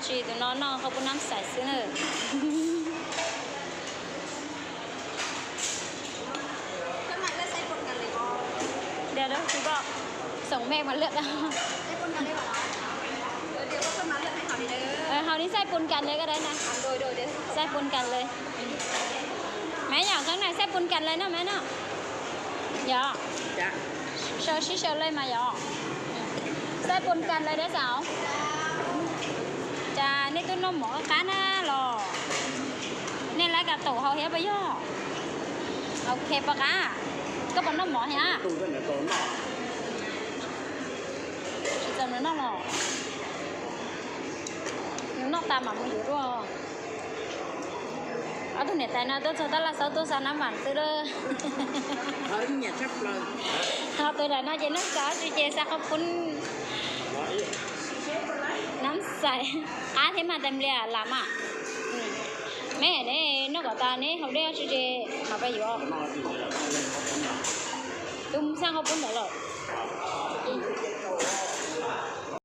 ຈີ່ໂຕນ້ອງໆ ເຂົາປຸ້ນນ້ຳໃສຊື່ເນີ. ເດີ໋ຍວໆ ຄືບອກ ສົ່ງແມ່ມາເລືອກເອົາ. ເອີ ເຮົານີ້ໃສ່ປົນກັນເລີຍກໍໄດ້ນະ. ໃສ່ປົນກັນເລີຍ. ແມ່ຫຍັງຂ້າງໃນໃສ່ປົນກັນເລີຍເນາະແມ່ເນາະ. ຢາ ເຊີຊີເຊີເລີຍມາຢາ ໃສ່ປົນກັນເລີຍເດີສາວ. ຈາ ນີ້ຕຸ້ນນົມໝໍກະນະຫຼໍ ນີ້ລະກະໂຕເຮົາເຮັດປະໂຫຍດ. ໂອເຄປະກະ ກະປະນົມໝໍເຮັດອະ ຈຳນະຫຼໍ ນອກຕາມມາມື້ຢູ່ດ້ວຍ. ເອົາໂຕເນຍຕາຍນະ ໂຕໂຊຕະລະເຊົາໂຕຊານ້ຳຫວານຊື່ເດີ. ເອົາໂຕໃດນະ ເຈນ້ຳຊາ ຊິເຈຊາເຂົ້າປຸ້ນ ນ້ຳໃສ. ອາ ເທມາແຕ່ມເລຍລາມາ ແມ່ເດ້ ນອກກະຕາເນ ເຮົາເດ້ຊິເຈມາໄປຢູ່ ຕຸ້ມສ້າງເຂົ້າປຸ້ນຕະຫຼອດ.